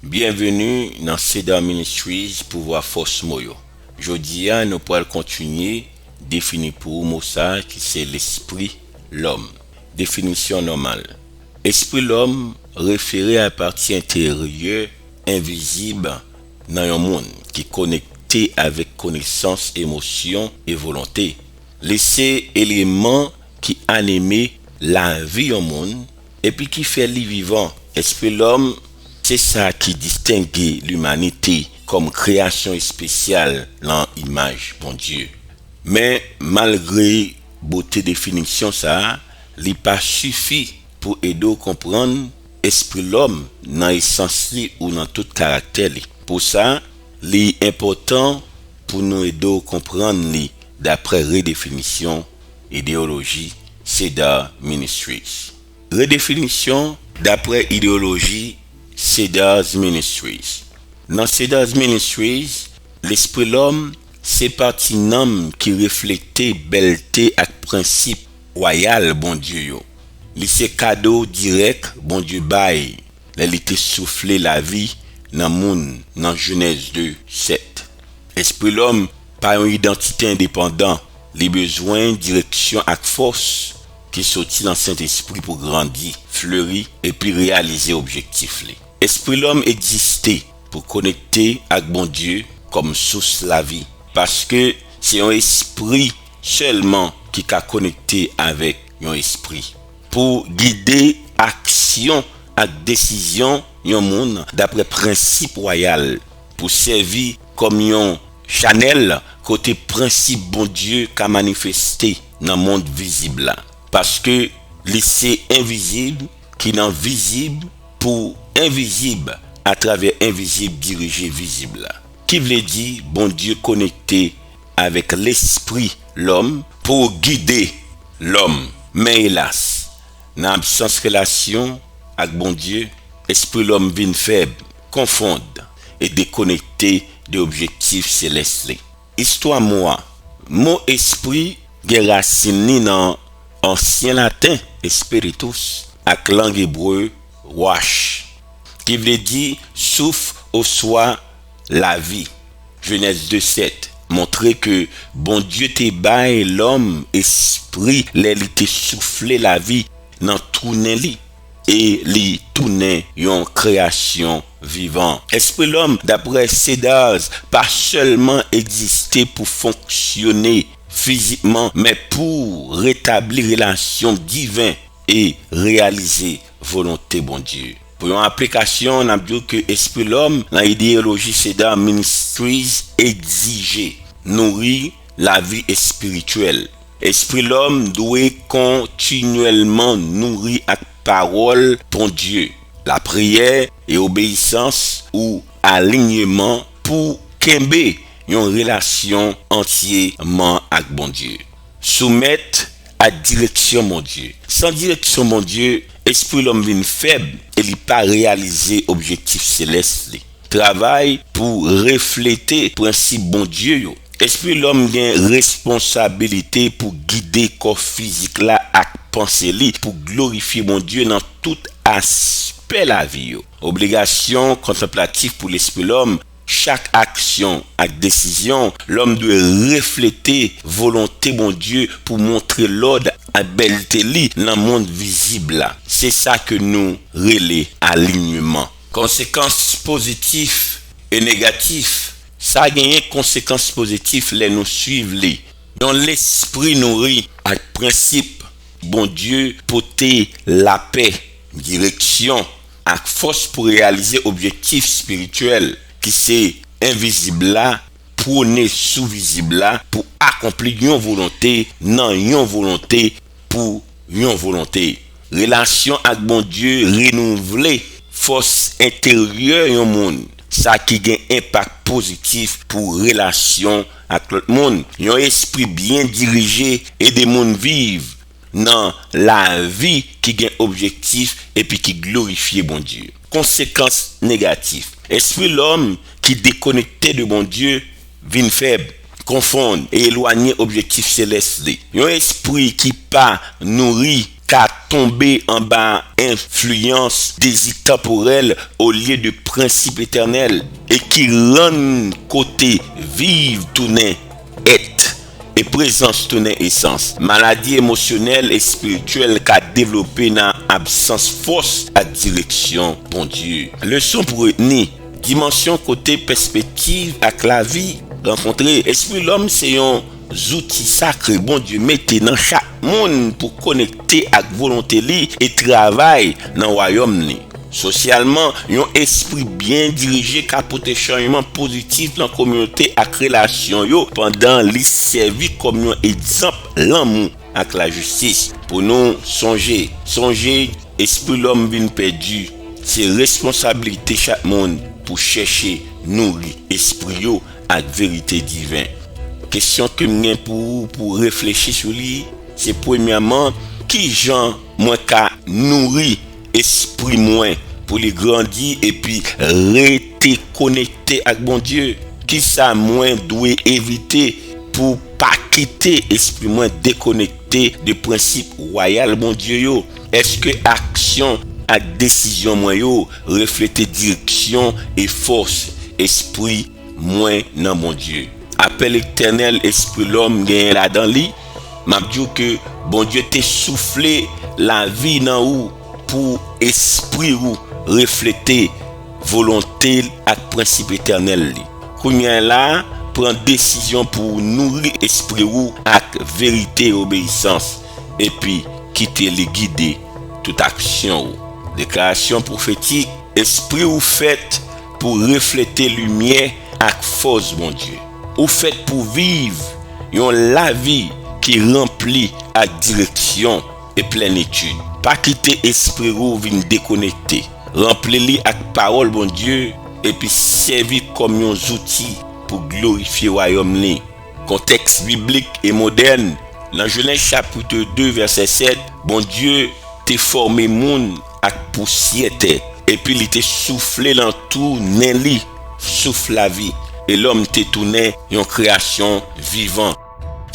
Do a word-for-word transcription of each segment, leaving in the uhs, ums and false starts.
Byenveni nan Cedar Ministries pou vwa fòs mo yo. Jodi a, nou pral kontinye defini pou ou mo sa a ki se lespri lòm. Definisyon nòmal. Espri lòm refere a pati enteryè envizib nan yon moun ki konekte avèk konesans, emosyon e volonte. Li se eleman ki anime lavi yon moun epi ki fè li vivan. Espri lòm se sa ki distenge limanite kòm kreyasyon espesyal nan imaj Bondye. Men, malgre bote definisyon sa a, li pa sifi pou ede w konprann espri lòm nan esans li ou nan tout karaktè li. Pou sa, li enpòtan pou nou ede w konprann li dapre redefinisyon ideyoloji Cedar Ministries. Redefinisyon dapre ideyoloji Cedar's Ministries. Nan Cedar's Ministries, lespri lòm se pati nanm ki reflete bèlte ak prensip wayal Bondye yo. Li se kado dirèk Bondye bay lè li te soufle lavi nan moun nan Jenèz de sèt. Espri lòm pa yon idantite endepandan, li bezwen direksyon ak fòs ki soti nan Sentespri pou grandi, fleri, epi reyalize objektif li. Espri lòm egziste pou konekte ak Bondye kòm sous lavi, paske se yon espri sèlman ki ka konekte avèk yon espri, pou gide aksyon ak desizyon yon moun dapre prensip wayal, pou sèvi kòm yon chanèl kote prensip Bondye ka manifeste nan mond vizib la. Paske li se envizib ki nan vizib pou envizib atravè envizib dirije vizib la. Ki vle di Bondye konekte avèk lespri lòm pou gide lòm. Men elas, nan absans relasyon ak Bondye, espri lòm vin fèb, konfonn e dekonekte de objektif selès li. Istwa mo a. Mo espri gen rasin li nan ansyen laten spiritus ak lang ebre ruach, ki vle di souf oswa lavi. Jenèz de sèt montre ke Bondye te bay lòm espri lè li te soufle lavi nan twou nen li, e li tounen yon kreyasyon vivan. Espri lòm, dapre Cedars, pa sèlman egziste pou fonksyone fizikman, men pou retabli relasyon diven e reyalize volonte Bondye. Pou yon aplikasyon, n ap di w ke espri lòm nan ideyoloji Cedar Ministries egzije, nouri lavi espirityèl. Espri lòm dwe kontinyèlman nouri ak pawòl Bondye, lapriyè e obeyisans ou alinyman pou kenbe yon relasyon antyèman ak Bondye. Soumèt ak direksyon Bondye. San direksyon Bondye, espri lòm vin fèb e li pa reyalize objektif selès li. Travay pou reflete prensip Bondye yo. Espri lòm gen responsabilite pou gide kò fizik la ak panse li pou glorifye Bondye nan tout aspè lavi yo. Obligasyon kontanplatif pou lespri lòm. Chak aksyon ak desizyon lòm dwe reflete volonte Bondye pou montre lòd ak bèlte li nan mond vizib la. Se sa ke nou rele alinyman. Konsekans pozitif e negatif. Sa genyen konsekans pozitif lè nou swiv li. Yon lespri nouri ak prensip Bondye pote lapè, direksyon, ak fòs pou reyalize objektif espirityèl ki se envizib la, pwone sou vizib la pou akonpli yon volonte nan yon volonte pou yon volonte. Relasyon ak Bondye renouvle fòs enteryè yon moun, sa ki gen enpak pozitif pou relasyon ak lòt moun. Yon espri byen dirije ede moun viv nan lavi ki gen objektif epi ki glorifye Bondye. Konsekans negatif. Espri lòm ki dekonekte de Bondye vin fèb, konfonn e elwanye objektif selès li. Yon espri ki pa nouri ka tonbe anba enfliyans dezi tanporèl olye de prensip etènèl, e ki rann kote viv tounen èt e prezans tounen esans. Maladi emosyonèl, espirityèl ka devlope nan absans fòs ak direksyon Bondye. Leson pou retni: dimansyon kote pèspektiv ak lavi rankontre. Espri lòm se yon zouti sakre Bondye mete nan chak moun pou konekte ak volonte li e travay nan wayòm li. Sosyalman, yon espri byen dirije ka pote chanjman pozitif nan kominote ak relasyon yo pandan li sèvi kòm yon egzanp lanmou ak lajistis. Pou nou sonje, sonje, espri lòm vin pèdi. Se responsablite chak moun pou chèche nouri espri yo ak verite diven. Kesyon ke m gen pou ou pou reflechi sou li, se premyèman, ki jan mwen ka nouri espri mwen pou li grandi epi rete konekte ak Bondye? Kisa mwen dwe evite pou pa kite espri mwen dekonekte de prensip wayal Bondye yo? Èske aksyon ak desizyon mwen yo reflete direksyon e fòs espri mwen nan Bondye? Apèl etènèl espri lòm genyen ladan li. M ap di w ke Bondye te soufle lavi nan ou pou espri ou reflete volonte l ak prensip etènèl li. Kounye a la, pran desizyon pou w nouri espri ou ak verite e obeyisans, epi kite li gide tout aksyon ou. Deklarasyon pwofetik: espri ou fèt pou reflete limyè ak fòs Bondye. Ou fèt pou viv yon lavi ki ranpli ak direksyon e plenitid. Pa kite espri ou vin dekonekte. Ranpli li ak pawòl Bondye epi sèvi kòm yon zouti pou glorifye wayòm li. Kontèks biblik e modèn: nan Jenèz chapit de vèsè sèt, Bondye te fòme moun ak pousyè tè, epi li te soufle nan twou nen li souf lavi, e lòm te tounen yon kreyasyon vivan.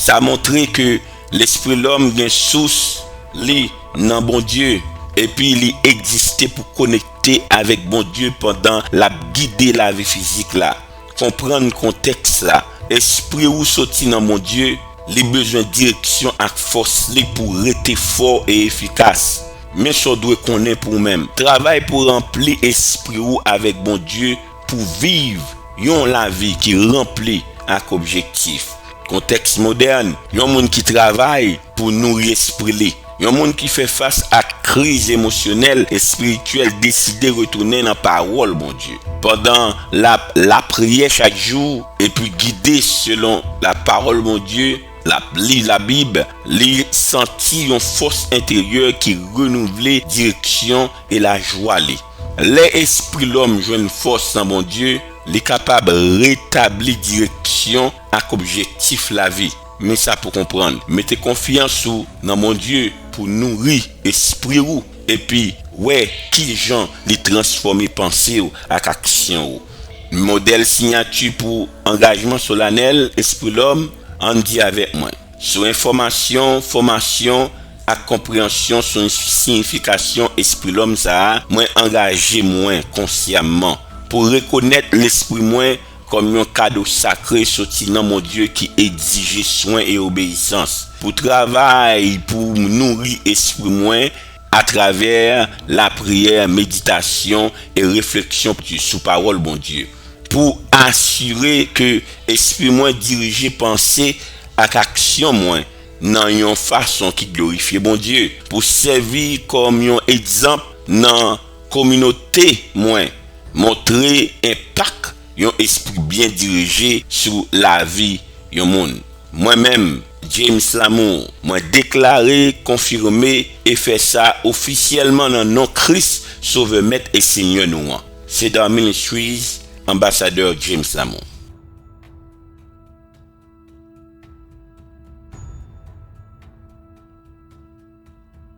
Sa montre ke lespri lòm gen sous li nan Bondye, epi li egziste pou konekte avèk Bondye pandan l ap gide lavi fizik la. Konprann kontèks la. Espri ou soti nan Bondye, li bezwen direksyon ak fòs li pou rete fò e efikas. Men sa w dwe konnen pou w menm. Travay pou ranpli espri ou avèk Bondye pou viv yon lavi ki ranpli ak objektif. Kontèks modèn: yon moun ki travay pou nouri espri li. Yon moun ki fè fas ak kriz emosyonèl, espirityèl, deside retounen nan pawòl Bondye. Pandan l ap lapriyè chak jou, epi gide selon lapawòl Bondye, l ap li Labib, li santi yon fòs enteryè ki renouvle direksyon e lajwa li. Lè espri lòm jwenn fòs nan Bondye, li kapab retabli direksyon ak objektif lavi. Men sa pou konprann: mete konfyans ou nan Bondye pou nouri espri ou, epi wè kijan li transfòme panse w ak aksyon ou. Modèl siyati pou angajman solanèl espri lòm. Ann di avèk mwen: sou enfòmasyon, fòmasyon ak konpreyansyon sou siyifikasyon espri lòm sa a, mwen angaje mwen konsyamman pou rekonèt lespri mwen kòm yon kado sakre soti nan Bondye ki egzije swen e obeyisans. Pou travay pou nouri espri mwen atravè lapriyè, meditasyon e refleksyon sou pawòl Bondye. Pou asire ke espri mwen dirije panse ak aksyon mwen nan yon fason ki glorifye Bondye, pou sèvi kòm yon egzanp nan kominote mwen, montre enpak yon espri byen dirije sou lavi yon moun. Mwen menm, James Lamour, mwen deklare, konfime e fè sa ofisyèlman nan non Kris, Sovè, Mèt e Senyè nou an. Cedar Ministries, Anbasadè James Lamour.